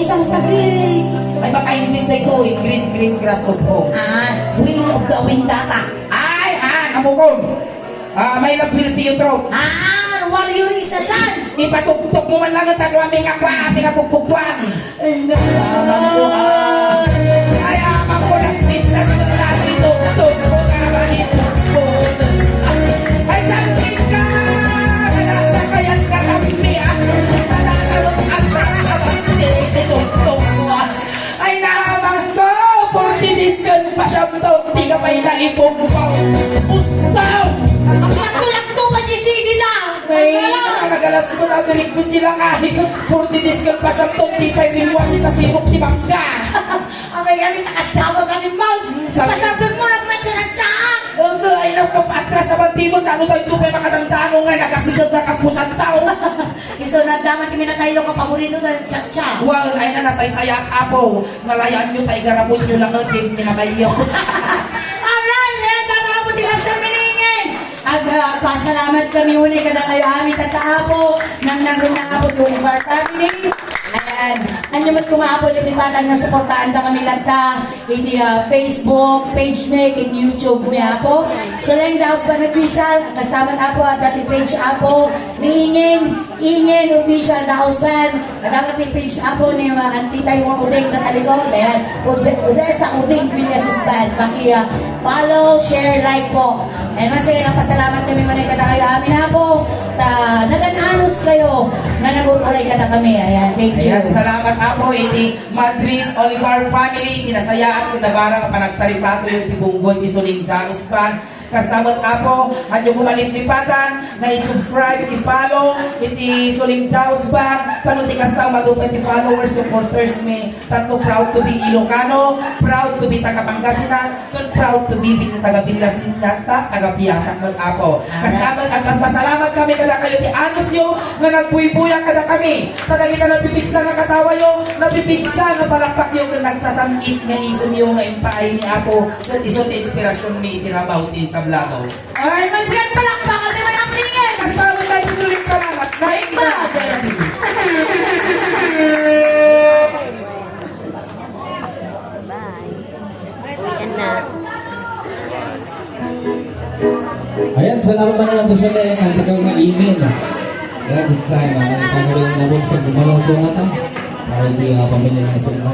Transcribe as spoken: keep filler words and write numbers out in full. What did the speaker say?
Isang saglit. Ay, baka English na ito, eh. Green, green grass of home. Ah, will of the wind data. Ay, ah, namukon. Ah, my love will see you through. Ah, warrior is a chan. Ipatugtog mo man lang ang tatlo aming akwa, aming apugpugtuan. Ay, naku. Ay, amang ko, nagpintas ko na natin, tugtog mo nga ba, itugtog? Ay, salping ka! Kaya sa kayan ka, tabi, ah. Tatatalon, atras, abang, titugtog mo, ah. Ay, naamang ko, forty days kan pasyam taon, di ka pay naipugpaw. Pustaw! Ang lakto-lakto pa di sige na. Ay, Wala. Nakagalas mo na, request nila kahit forty days kan pasyam taon, di pay rimwa kita sirok ti bangga. Abay, kami nakasama kami, Mag. Sabi Pasabot mo lang man sa tsaak. Oto, ay, nagkapatras naman, di mo, tano tayo ito kay makatantano nga, nagasidag na kapusan tao. Iso na daman kami na tayo, kapaborito na, tsa-tsa. Well, ay na, nasaysayaat, apo. Nalayaan nyo, ta igarapon nyo lang, eh, di nyo na kayo. Alright, eh, tatapo ti last na miningin. Ag, ah, pasalamat kami uni kada kayo amin, tata apo, nang naguna apo, to our family. Ayan. Anyo met koma apo, liplipatan nga suportaan da kami latta. Iti, ah, Facebook page mi, ken YouTube mi, apo. Soleng Daos Ban Official, kasta met apo, adda ti page apo, ni Ingen, Ingen Official Daos Ban. Adda met ti page apo ni, ah, Auntie tayo nga Udeng na talikod. Ayan. Ude-, Odessa Udeng Villas Band. Paki, ah, follow, share, like po. Ayan, masaya, napasalamat kami man ay kada kayo amin apo. Ta, nagan-anos kayo na nagurulay kada kami. Ayan, thank you. Ayan, salamat apo, iti Madrid Olivar family, kinasayaan, kinabara, nga panagtaripatoyo, iti bunggoy, iti Soleng Daos Ban. Kasta met, apo, anyo koma liplipatan, nga i-subscribe, i-follow, iti Soleng Daos Ban, tapno ti kasta, madupay ti followers, supporters mi, tapno proud to be Ilocano, proud to be taga Pangasinan, ken proud to be bin-, taga Pangasinan, ta, taga Piasak met, apo. Kasta met, agpasalamat kami kada kayo ti anosyo, nga nagbuybuya kada kami. Kadagita napipigsa nga katawayo, napipigsa nga palakpakyo, ken nagsasam-it nga isemyo nga impaay ni Apo, ket isu ti inspirasionmi iti rabaw ti entablado. Alright, masyan palakpakan ni Manang Ringen. Kasta met tayo sulit salamat. Naimba, Brother Ringen. Bye. Ayan na. Ayan, salamat man lang sa mga antikal nga email. Kaya this time, ah, ang pagkakas na po sa gumawa sa mga ta. Para hindi, ah, pamilya na sa mga.